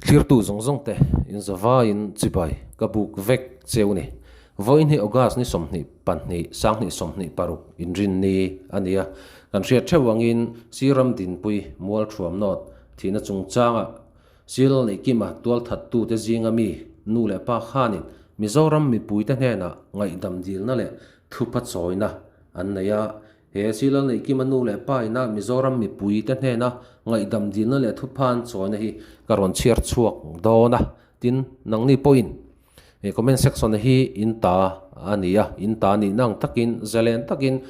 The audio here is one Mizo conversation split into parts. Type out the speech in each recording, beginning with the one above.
Thlirtu zawng zawng te in zavaiin chibai ka buk vek cheu ni. Vawiin hi August ni 22, 2026 inrinni a ni a. Kan hriat theuh angin Siram Dinpui Mualthuam North thihna chungchangah Sil Neihkima tualthattute zinga mi nu leh pa khanin Mizoram mipuite hnenah ngaihdam dilna leh thupa chawina an nei a. He Sil Neihkima nu leh pa ina Mizoram mipuite hnena ngaihdam dilna leh thupa an chawina hi ka rawn chhiar chhuak dawn a, tin nangni pawhin he comment section hi in ta a ni a, in ta nihna ang takin zalen takin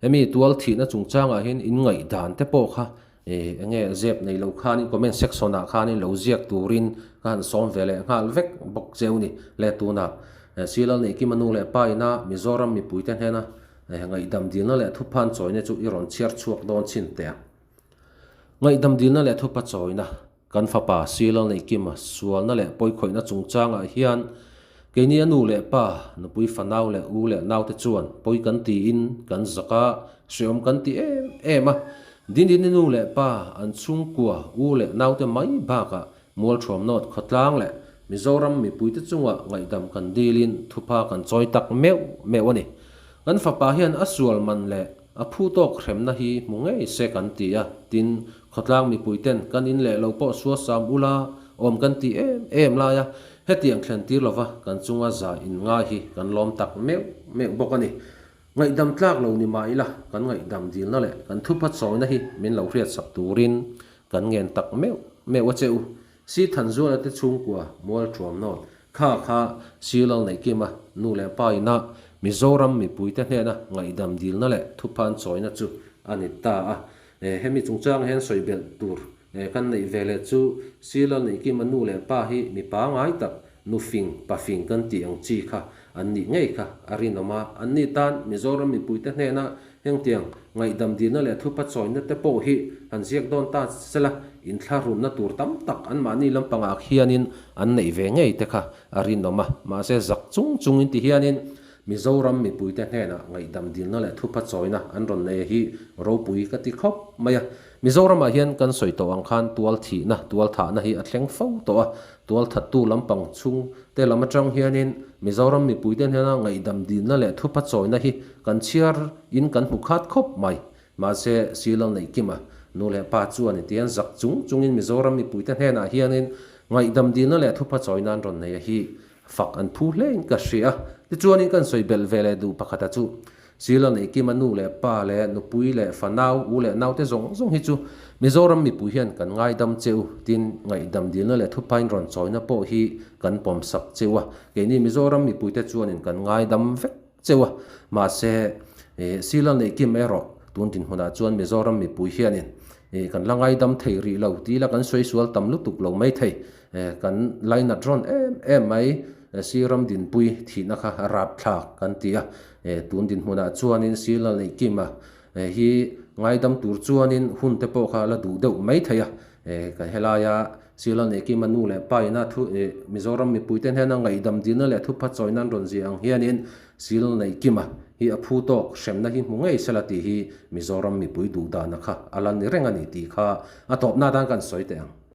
hemi tual thihna chungchangah hian in ngaihdan te pawh kha Eng nge zep nei lo khanin comment section ah khanin lo ziak turin ka han sawm ve leh nghal vek bawk cheu ni. Le tunah Silal Neihkima nu leh pa ina Mizoram mipuite hnena ngaihdam dilna leh thuphan chawina chu i rawn chhiar chhuak dawn chhin teh ang. Ngaihdam dilna leh thupa chawina kan fapa Silal Neihkima sualna leh pawikhawihna chungchangah hian keini a nu leh pa, nupui fanau leh u leh naute chuan pawi kan tiin kan zak a, hreawm kan ti em em a. Dindini nu leh pa an chhungkua u leh naute mai bakah Mualthuam North khawtlang leh Mizoram mipuite chungah ngaihdam kan dilin thupha kan chawi tak meuh meuh a ni. Kan fapa hian a sual man leh a phu tawk hremna hi hmu ngei se kan ti a, tin, khawtlang mipuiten kan in leh lo pawh suasam ula awm kan ti em em lai a, hetiang thlen tir lova kan chunga za in ngai hi kan lawm tak meuh meuh bawk a ni. Ngaihdam tlak lo ni mah ila, kan ngaihdam dilna leh kan thupa chawina hi min lo hriatsak turin kan ngen tak meuh meuh a che u. Si Thanzuala te chhungkua mual thuam nawt kha kha Silal Neihkima nu leh pa ina Mizoram mipuite hnena ngaihdam dilna leh thuphan chawina chu a ni ta a. Hemi chungchang hian sawi belh tur kan neih ve leh chu Silal Neihkima nu leh pa hi mi pangai tak Nu fing, pa fing kan tih ang chi kha an nih ngei kha a rinawm a, an ni tan Mizoram mipuite hnena hengtiang ngaihdam dilna leh thupa chawina te pawh hi han ziak dawn ta sela inthlahrunna tur tam tak anmahni lampangah khianin an neih ve ngei te kha a rinawm a, mahse zak chung chungin ti hianin Mizoram mipuite hnenah ngaihdam dilna leh thupa chawina an rawn nei hi ropui ka ti khawp mai a. Mizoramah hian kan sawi tawh ang khan tual thihna, tual thahna hi a thleng fo tawh a, tual thattu lampang chhung te lam atang hianin Mizoram mipuite hnena ngaihdam dilna leh thupa chawina hi kan chhiar in kan hmu khat khawp mai. Mahse, Silal Neihkima nu leh pa chuan intian zak chung chungin Mizoram mipuite hnenah hianin ngaihdam dilna leh thupa chawina an rawn nei a hi fak an phu hlein ka hria. Tichuanin kan sawi belh ve leh duh pakhata chu Sila Neihkima nu leh pa leh nupui leh fanau, u leh naute zawng zawng hi chu Mizoram mipui hian kan ngaidam che u, tin ngaihdam dilna leh thupain rawn chawina pawh hi kan pawmsak che u a, keini Mizoram mipuite chuanin kan ngaidam vek che u a, mahse Sila Neihkim erawh tun dinhmunah chuan Mizoram mipui hianin kan la ngaidam thei rih lo ti ila kan sawi sual tam lutuk lo mai thei, kan lainat rawn em em mai. Siram dinpui thihna kha a rap thlak kan ti a, tun dinhmunah chuanin Silal Neihkima hi ngaidam tur chuanin hun te pawh kha a la duh deuh mai thei a, kan helaia Silal Neihkima nu leh pa ina thu Mizoram mipuite hnena ngaihdam dilna leh thupha chawina an rawn ziah ang hianin Silal Neihkima hi a phu tawk hremna hi hmu ngei sela tih hi Mizoram mipui duhdana kha a la ni reng a ni tih kha a tawpna atan kan sawi teh ang.